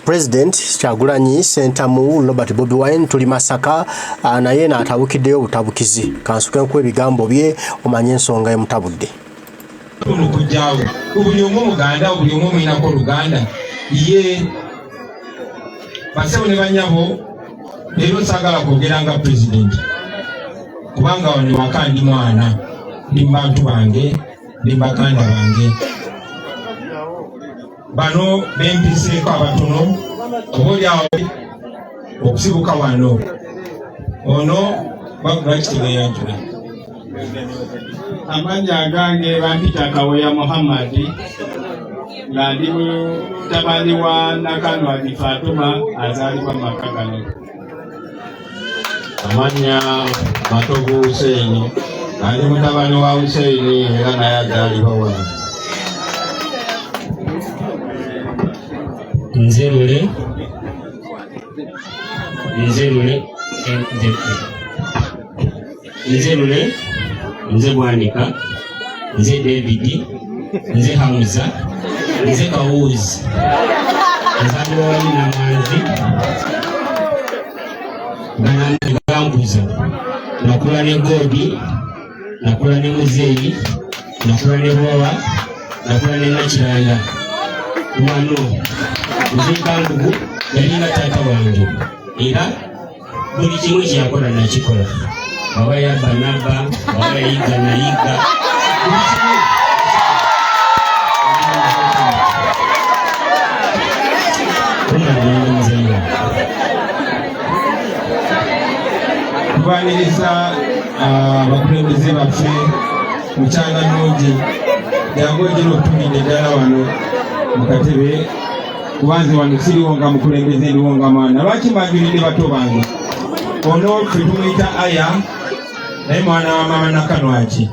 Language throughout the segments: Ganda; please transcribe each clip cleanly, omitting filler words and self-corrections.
President Kyagulanyi Ssentamu Robert Bobi Wine tuli Masaka naye n'atabukiddeyo obutabukizi. Kansuke nkuwa ebigambo bye omanye ensonga emutabudde. Kujjawo buli omu Muganda, buli omu omuyinako Oluganda. Ye basebo ne banyabo, leero saagala kwogera nga pulezidenti, kubanga wano waka ndi mwana, ndi mu bantu bange, ndi mu baganda bange. Bano bempiseeko abatono oba oli awo okusibuka wano ono lwaki tebeeyanjula. Amannya agange bampita Kaweya Muhammadi, nga ndi mutabani wa Nakanwagi Fatuma, azaalibwa mu maka gano. Amannya Matovu Huseini, nga ndi mutabani wa Huseini, era naye azaalibwa wano. Nze Lule, nze Lule, nze Lule, nze Bwanika, nze David, nze Hamza, nze Kawuzi, nzaalibwa wali Namanzi gankuza. Nakula ne Godi, nakula ne Muzeeyi, nakula ne Bowa, nakula ne Nakiranda. Wano nze Kambugu yalinga taata wange, era buli kimu kyeyakola nakikola. Baba yabba nabba, baba yayiga nayiga, buli kimu. Kumagenda muzeeyi wange. Tubaniriza abakulembeze baffe. Mukyanga nungi, jangu ojira okutumidde ddala wano mu katebe, kubanze wano siriwo nga mukulembeze, ndiwo nga mwana. Lwaki mbanjulidde bato bange? Ono ffe tumuyita Aya, naye mwana wa mama Nakanwaki.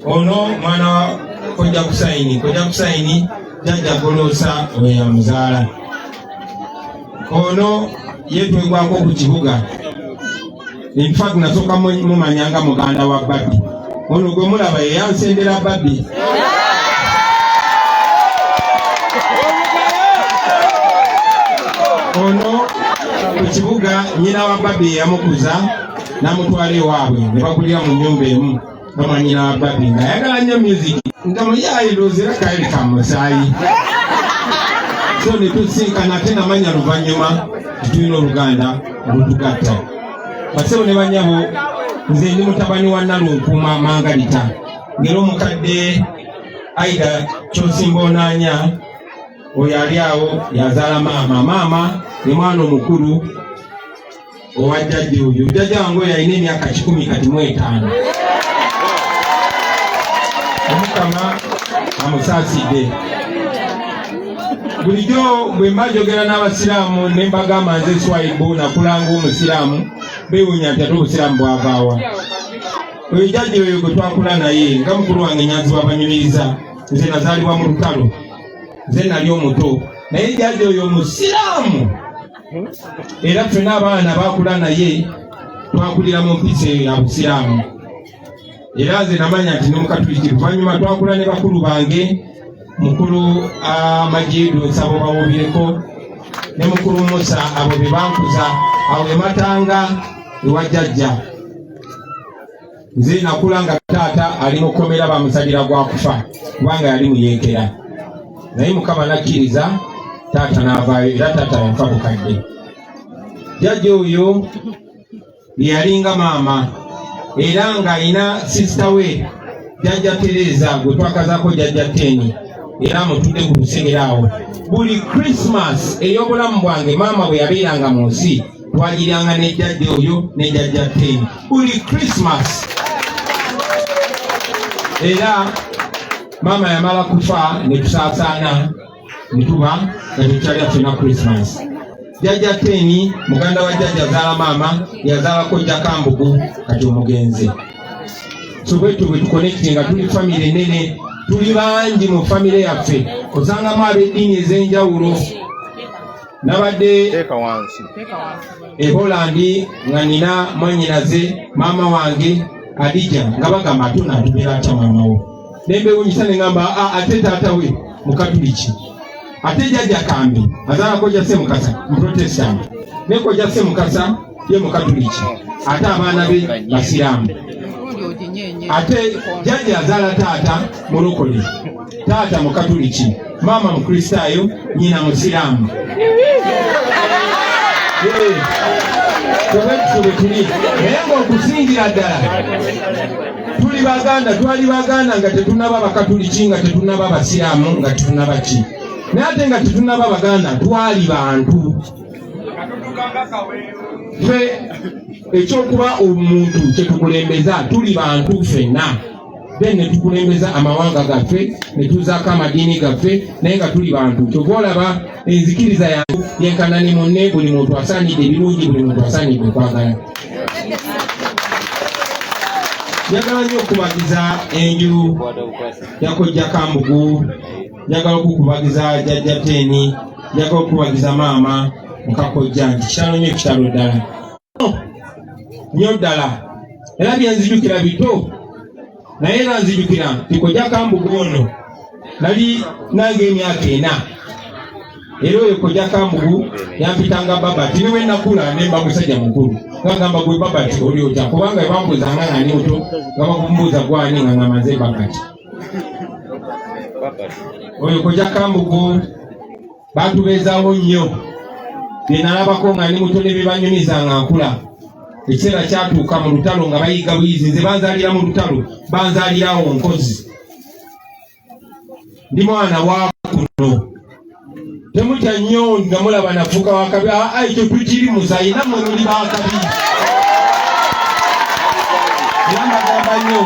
Ono mwana wa Kojja Kusaini. Kojja Kusaini jjajja Goloosa oyo yamuzaala. Ono yetwegwako ku kibuga. In fact, nasooka mumanya nga muganda wa Babi. Ono gwe mulaba yeyansendera Babi. Ono ku kibuga nyina wa Babi yeyamukuza n'amutwala ewaabwe ne bakulira mu nnyumba emu. Mama nyina wa Babi nga ayagala nnyo music, nga muyayi, ndowooza era kayali ka musaayi. So ne tusinkana, ate namanya luvannyuma tetulina oluganda olutugatta. Basebo ne banyabo, nze ndi mutabani wa Nalunkuuma Mangalita, ngera omukadde Aida Kyosimba Onaanya oyo ali awo yazaala maama. Maama ye mwana omukulu owa jjajja oyo. Jjajja wange oyo alina emyaka 105 kati, Omukama amusaasidde. Bulijjo bwe mba njogera n'abasiraamu ne mbagamba nze Swaibu nakulanga omusiraamu, beewuunya nti ate obusiraamu bwavaawa? Oyo jjajja oyo gwe twakula naye nga mukulu wange Nyanzi bwabanyumiriza, nze nazaalibwa mu lutalo, nze nali omuto, naye jjajja oyo musiraamu, era ffena abaana bakula naye twakulira mu mpisa eyo ya busiraamu. Era nze namanya nti nomukatuliki luvannyuma. Twakula ne bakulu bange, mukulu Majidu nsabo bawubireko ne mukulu Musa, abo be bankuza awo ematanga ewa jjajja. Nze nakula nga taata ali mu kkomera, bamusalira gwa kufa kubanga yali muyeekera, naye Mukama nakkiriza taata n'avaayo, era taata yafa bukadde. Jjajja oyo yeyalinga maama, era ng'alina sisita we jjajja Tereza gwe twakazaako jjajja Teni, era amutudde ku lusegere awo. Buli Christmas ey'obulamu bwange, maama bwe yabeeranga mu nsi, twagiranga ne jjajja oyo ne jjajja Teni buli Christmas. Era maama yamala kufa ne tusaasaana ne tuba nga tetukyalya ffena Christmas. Jjajja Teni muganda wa jjajja azaala maama, yazaalako Jakambugu kati omugenzi. So bwetyo bwe tuconnecti nga tuli famire nene, tuli bangi mu famire yaffe, osangamu ab'eddiini ez'enjawulo. Nabadde e Holland nga nina mwanyinaze maama wange Adija, nga bagamba ate onaatubeera atya maama wo, nembewunyisa ne ngamba, "Ah, ate taata we mukatuliki." Ate jjajja Kambi azaala kojja Ssemukasa Muprotestanti, ne kojja Ssemukasa ye Mukatuliki, ate abaana be Basiraamu. Ate jjajja azaala taata Mulokole, taata Mukatuliki, maama Mukristaayo, nnyina Musiraamu. Tebwetutyo bwe tuli, naye ng'okusingira ddala tuli Baganda. Twali Baganda nga tetunaba Bakatuliki, nga tetunaba Basiraamu, nga tetunaba ki, naye ate nga tetunaba Baganda, twali bantu. Ffe ekyokuba omuntu kyetukulembeza, tuli bantu ffenna, then ne tukulembeza amawanga gaffe ne tuzaako amadiini gaffe, naye nga tuli bantu. Kyova olaba enzikiriza yange yenkana ne munne. Buli muntu asaanidde ebirungi, buli muntu asaanidde okwagala. Njagala nnyo okukubagiza enju ya Kojja Kambugu, njagala okukubagiza Jjajja Teeni, njagala okukubagiza maama mukakojja, nti kitalo nnyo, kitalo ddala nnyo ddala. Era byenzijukira bito, naye era nzijukira nti Kojja Kambugu ono nali nange emyaka 4, era oyo Kojja Kambugu yampitanga Babati. Ne bwe nakula ne mba musajja mukulu, ngagamba, "Gwe Babati, oli otya?" Kubanga bambuuzanga nga ndi muto, nga bakumbuuza gwani, nga ngamba nze Babati. Oyo Kojja Kambugu batubeezaawo nnyo. Bye nalabako nga ndi muto ne bye banyumiza nga nkula, ekiseera kyatuuka mu lutalo nga bayiga buyizi. Nze banzaalira mu lutalo, banzaalirawo nkozi, ndi mwana wa kuno. Temutya nnyo nga mulaba nafuuka wakabi. Aa, ekyo tukiri musayi, nammwe muli bakabi. Era mbagamba nnyo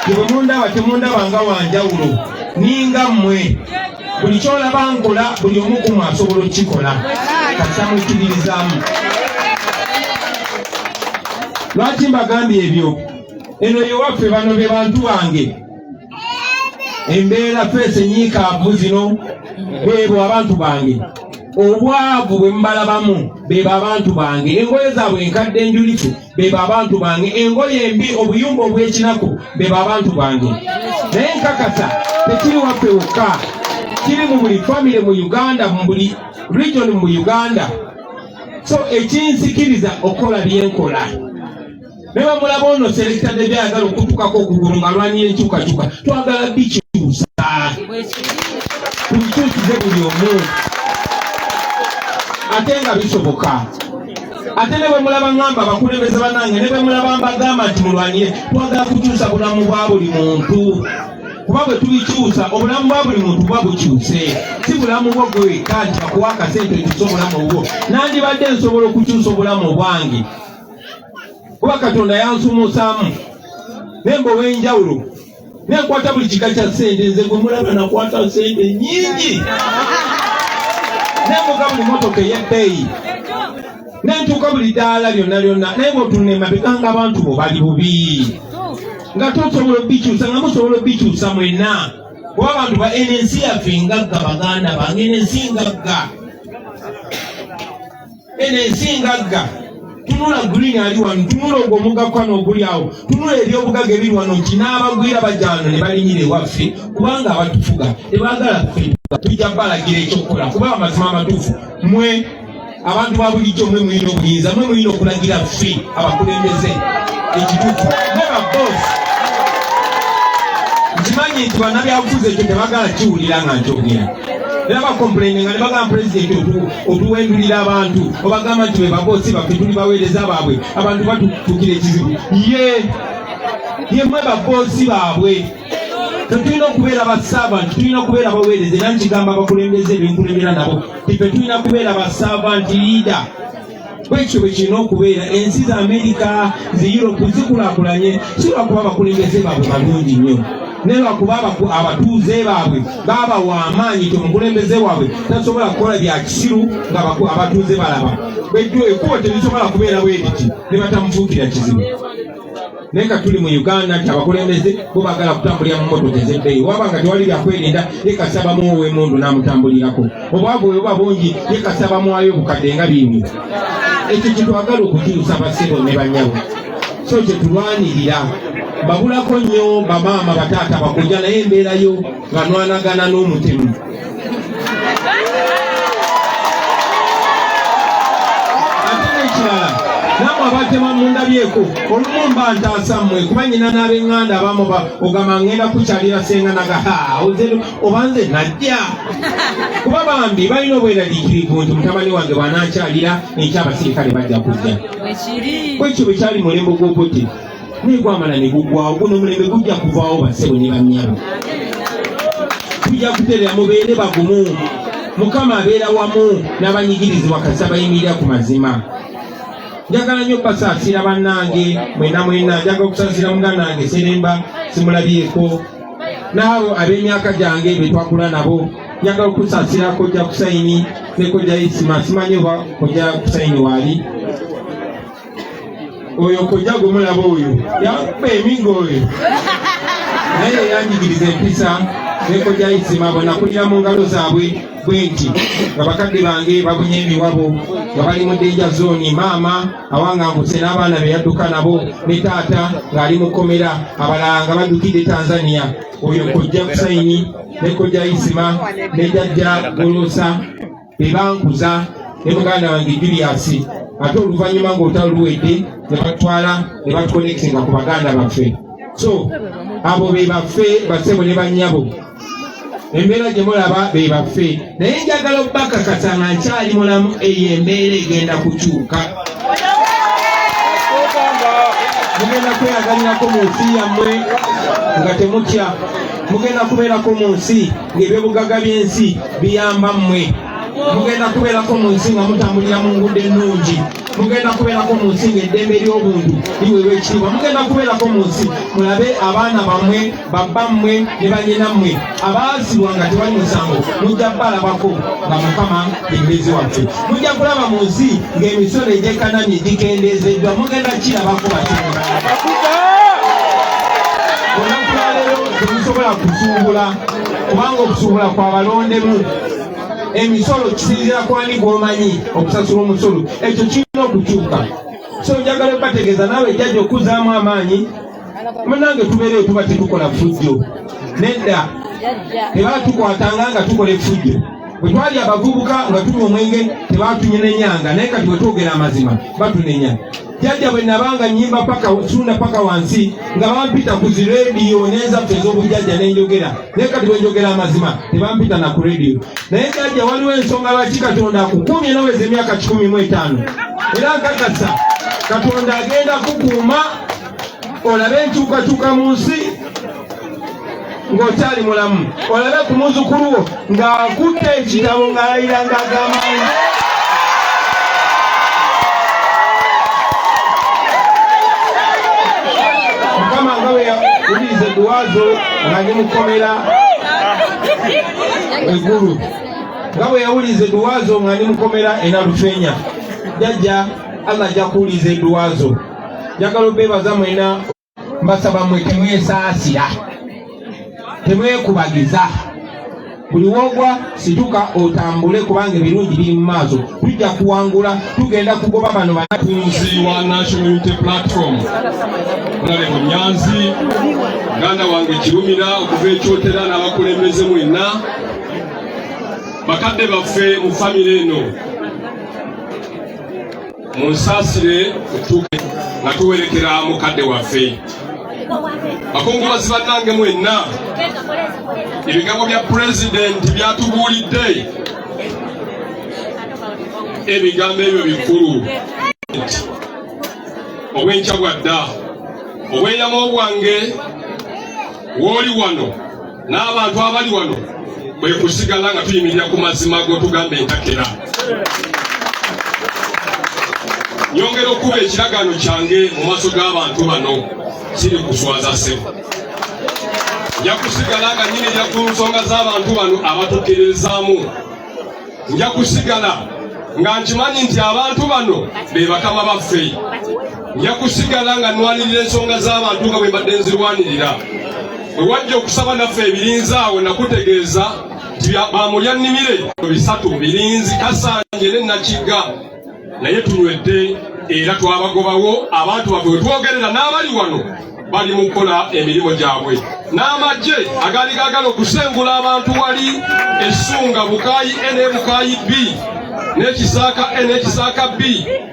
ti bwe mundaba, temundaba nga wanjawulo, ninga mmwe. Buli kyolaba nkola, buli omu kumwe asobola okukikola kasita mukkiririzaamu. Lwaki mbagambye ebyo? Eno yewaffe, bano be bantu bange. Embeera feesi enyiikaavu zino, beebo abantu bange. Obwavu bwe mubalabamu, bebo abantu bange. Engoye zaabwe enkadde enjulifu, bebo abantu bange. Engoye embi, obuyumba obw'ekinaku, bebo abantu bange. Naye nkakasa tekiri waffe wokka, kiri mu buli famire mu Uganda, mu buli region mu Uganda. So ekinsikiriza okukola byenkola, ne bamulaba ono selector de byayagala okutukako okugulu ng'alwanira enkyukakyuka, twagala bikyusa, tubikyusize buli omu, ate nga bisoboka. Ate ne bwe mulaba ŋŋamba abakulembeze bannange, ne bwe mulaba mbagamba nti mulwanire, twagala kukyusa bulamu bwa buli muntu, kuba bwe tubikyusa, obulamu bwa buli muntu buba bukyuse. Si bulamu bwo gwe wekka nti bakuwa akasente okyuse obulamu obwo. Nandibadde nsobola okukyusa obulamu obwange, kuba Katonda yansumuusaamu nemba ow'enjawulo, nenkwata buli kika kya ssente. Nze gwe mulaba nakwata ssente nyingi, nenvuga buli motoka ey'ebbeeyi, nentuuka buli ddaala lyonna lyonna, naye bw'otunula emabega nga abantu bo bali bubi, nga tosobola obikyusa, nga musobola obikyusa mwenna, kuba abantu ba eno ensi yaffe ngagga. Baganda bange, eno ensi ngagga, eno ensi ngagga. Tunula green ali wano, tunula ogwo omugakwano oguli awo, tunula ebyobugaga ebiri wano, nti n'abagwira bajja wano ne balinyira ewaffe, kubanga abatufuga tebaagala ffe. Tujja balagira ekyokukola, kuba amazima amatuufu, mwe abantu ba bulijjo mwe mulina obuyinza, mwe mulina okulagira ffe abakulembeze ekituufu, mwe babosi. Nkimanyi nti bannabyabufuzi ekyo tebagala kiwulira nga nkyogera, era bacomplaininga ne bagamba, "Pulezidenti, otuwendulira abantu, obagamba nti be babosi baffe, tuli baweereza baabwe, abantu batutuukira ekizibu." Ye ye mwe babosi baabwe. Tetulina okubeera baservant, tulina okubeera baweereza. Era nkigamba abakulembeze benkulembera nabo, tife tulina kubeera baservant leader. Bwekyo bwe kirina okubeera. Ensi za Amerika, zi Europe zikulaakulanye si lwakuba abakulembeze baabwe balungi nnyo, naye lwakuba abatuuze baabwe baabawa amaanyi ti omukulembeze waabwe tasobola kukola bya kisiru nga abatuuze balaba. Bwejjo ekkubo terisobola kubeera bwe riti ne batamufuukira kizibu. Naye ka tuli mu Uganda nti abakulembeze bo baagala kutambulira mu motoka ez'ebbeeyi, waba nga tewali byakwerinda, ye kasaba muwe ow'emundu n'amutambulirako. Obwavu bwe buba bungi, ye kasaba muwayo obukadde nga bingi. Ekyo kyetwagala okukyusa, basebo ne bannyabo, so kyetulwanirira. Mbabulako nnyo bamaama, bataata, bakojja, naye embeerayo nga nwanagana n'omutemu. Nammwe abatema mundabyeko, olumu mba ntaasa mmwe kuba nyina n'ab'eŋŋanda abamu ogamba ŋŋenda kukyalira senga naga oba nze najja kuba bambi balina obweraliikirivu nti mutabani wange bw'anankyalira enkya abasirikale bajja kujja. Bwekyo bwe kyali mulembe gw'obote naye gwamala ne gugwawo. Guno omulembe gujja kuvaawo, bassebo ne bannyabo, tujja kuterera. Mubeere bagumu, Mukama abeera wamu n'abanyigirizibwa kasita bayimirira ku mazima. Njagala nnyo basaasira bannange mwena mwena. Njagala okusaasira muganda wange Seremba, simulabyeko, n'abo ab'emyaka gyange be twakula nabo. Njagala okusaasira Kojja Kusaini ne Kojja Isima. Simanyi oba Kojja Kusaini waali. Oyo kojja gwe mulaba oyo yakuba emigo oyo, naye yanjigiriza empisa ne Kojja Isima. Bwe nakulira mu ngalo zaabwe bwe nti nga bakadde bange babunye emiwabo nga bali mu danger zone, maama awanganguse n'abaana be yadduka nabo ne taata ng'ali mu kkomera, abalala nga baddukidde Tanzania, oyo Kojja Kusaini ne Kojja Isima ne Jjajja Golosa be bankuza ne muganda wange Julius. Ate oluvannyuma ng'olutalo luwedde ne batwala ne batuconnectinga ku baganda baffe. So abo be baffe, bassebo ne bannyabo, embeera gye mulaba be baffe. Naye njagala obbakakasa nga nkyali mulamu, eyo embeera egenda kukyuka. Mugenda kweyagalirako mu nsi yammwe nga temutya. Mugenda kubeerako mu nsi ng'ebyobugagga by'ensi biyamba mmwe. Mugenda kubeerako mu nsi nga mutambulira mu nguudo ennungi. Mugenda kubeerako mu nsi ng'eddembe ly'obuntu liweebwa ekitiibwa. Mugenda kubeerako mu nsi mulabe abaana bammwe, babbammwe ne bannyinammwe abaasibwa nga tewali musango, mujja balabako nga Mukama ye waffe. Mujja kulaba mu nsi ng'emisolo egyekanamye gikendeezeddwa. Mugenda kirabako bakyala. Olunaku lwaleero temusobola kusuubula kubanga okusuubula kwabalondemu. Emisolo kisinziira kwani gw'omanyi okusasula omusolo, ekyo kirina okukyuka. So njagala okubategeeza naawe jjajja okuzaamu amaanyi. Munange, tubeereyo, tuba tetukola ffujjo, nedda. Tebatukwatanga nga tukola effujjo. Bwe twali abavubuka nga tunywa omwenge tebatunyenenyanga, naye kati bwe twogera amazima batunenya. Jjajja, bwe nabanga nyimba paka sunda paka wansi nga bampita ku zi rediyo n'ezaffe ez'obujjajja n'enjogera, naye kati bwe njogera amazima tebampita na ku rediyo. Naye jjajja, waliwo ensonga lwaki Katonda akukuumye n'oweza emyaka 105, era nkakasa Katonda agenda kukuuma olabe enkyukakyuka mu nsi ng'okyali mulamu, olabe ku muzzukulu wo ng'akutte ekitabo ng'alayira ng'agamba Mukama nga bwe yawuliriza edduwa zo nga ndi mukomera eggulu, nga bwe yawuliriza edduwa zo nga ndi mukomera e Nalufeenya, jjajja, Allah ajja kuwuliriza edduwa zo. Njagala obeebaza mwena. Mbasaba mmwe temwesaasira, temwekubagiza. Buli wogwa situka otambule, kubanga ebirungi biri mu maaso. Tujja kuwangula, tugenda kugoba bano. Mukunzi wa National Unity Platform Honorable Nyanzi, muganda wange Kirumira okuva ekyotera, n'abakulembeze mwenna, bakadde baffe mu famire eno, munsaasire otuuke nga tuwerekera mukadde waffe. Bakungubazi bannange mwenna, ebigambo bya pulezidenti byatubuulidde, ebigambo ebyo bikulu. Obwenkya bwadda, obweyamo bwange wooli wano n'abantu abali wano bwe kusigala nga tuyimirira ku mazima g'otugamba entakera. Nyongera okuba ekiragaano kyange mu maaso g'abantu bano, siri kuswaza ssebo. Nja kusigala nga nyimirira ku nsonga z'abantu bano abatukkiririzaamu. Nja kusigala nga nkimanyi nti abantu bano be bakama baffe. Nja kusigala nga nwanirira ensonga z'abantu nga bwe mbadde nzirwanirira. Bwe wajja okusaba naffe ebirinzi awo, nakutegeeza nti bamulya nnimire bisatu, Birinzi, Kasanje ne Nakigga, naye tunywedde era twabagobawo. Abantu baffe wetwogerera n'abali wano Bali mu kukola emirimu gyabwe n'amagye agaali gaagala okusengula abantu wali Essunga, Bukaayi A ne Bukaayi B, n'Ekisaaka A n'Ekisaaka B,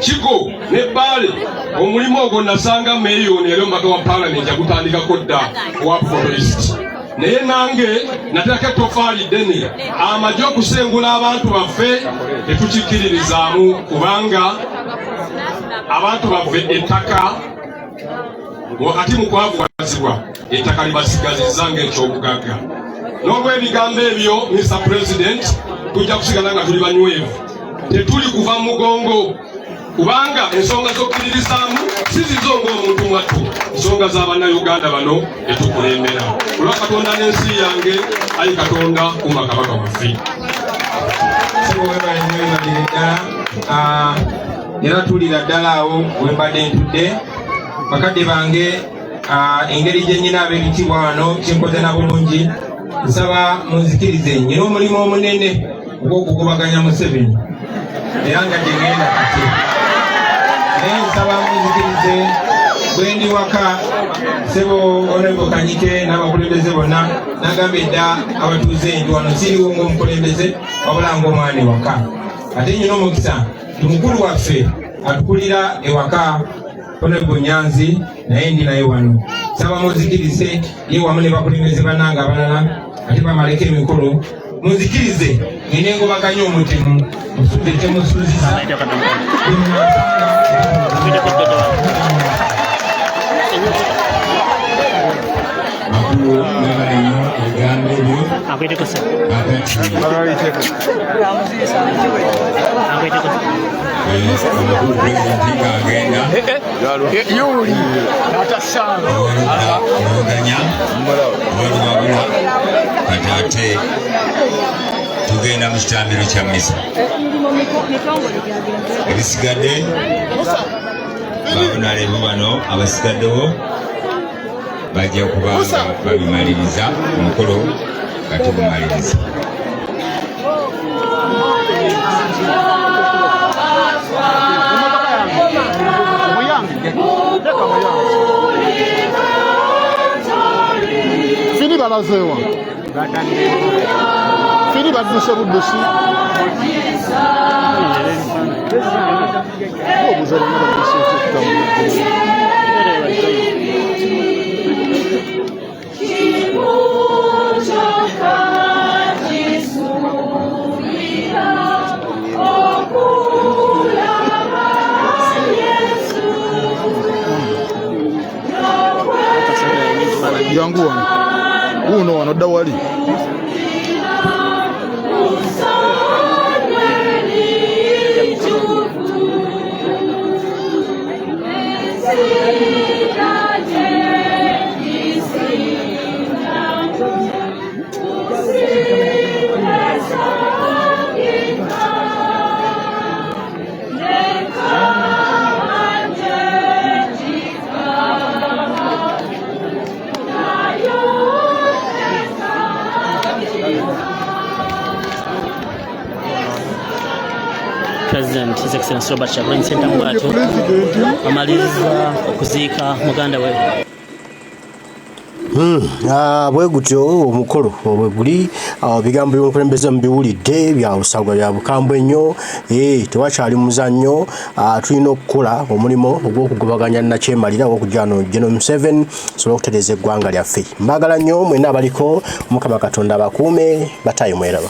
Kigo ne Bbaale. Omulimu ogwo nasanga meeya ono yali omubaka wa paalamenti yagutandikako dda owa Forest, naye nange nateekako ettofaali ddene. Amagye okusengula abantu baffe tetukikkiririzaamu, kubanga abantu baffe ettaka wakati mu kwavuwazibwa ettaka libasigazizza ng'ekyobugagga. N'olw'ebigambo ebyo, Mr President, tujja kusigala nga tuli banywevu, tetuli kuva mu mugongo, kubanga ensonga z'okkiririzaamu si zizo ng'omuntu mwattu, nsonga z'abannayuganda bano etukulembera. Olwa Katonda n'ensi yange, ayi Katonda, kuuma Kabaka waffe. Sebo, webale nnyo, webalire ddala. Era tuulira ddala awo wembadde ntudde. Bakadde bange, engeri gye nnyina ab'ebitiibwa wano kinkoze na bulungi. Nsaba munzikirize, nyina omulimu omunene ogw'okugobaganya Museveni, era nga gye ngenda kati, naye nsaba munzikirize bwe ndi waka. Sebo Honorable Kanyike n'abakulembeze bonna, nagamba edda abatuuze nti wano siriwo ng'omukulembeze, wabula ng'omwana ewaka. Ate nyina omukisa nti mukulu waffe atukulira ewaka, Honorable Nyanzi, naye ndi naye wano. Saba munzikirize ye wamu ne bakulembeze bannange abalala, ate bamaleko emikolo, munzikirize ngende ngobaganye omutemu musudde temusuziza. Bakulu, mwebale nnyo ebigambo ebyo. Kakati omukulu pulezidenti ng'agenda yuli natasanga owoludda oluvuganya olwabula, kati ate tugenda mu kitambiro kya misa. Ebisigadde babunalevu bano abasigaddewo bajja kuba nga babimaliriza, omukolo nga tugumaliriza. Firi balazeewa? Firi badduse buddusi. Obuuza bonna badduse okutambula. Jangu wano, wuuno wano, dda wali. President His Excellency Robert Kyagulanyi Ssentamu bw'atyo amaliriza okuziika muganda we. Bwe gutyo omukolo bwe guli. Ebigambo by'omukulembeze mubiwulidde, bya busagwa, bya bukambwe nnyo. Tewakyali muzannyo. Tulina okukola omulimu ogw'okugobaganya nakyemalira ogw'okujja wano General Museveni sobole okutereeza eggwanga lyaffe. Mbaagala nnyo mwenna abaliko. Omukama Katonda abakuume. Batayi, mweraba.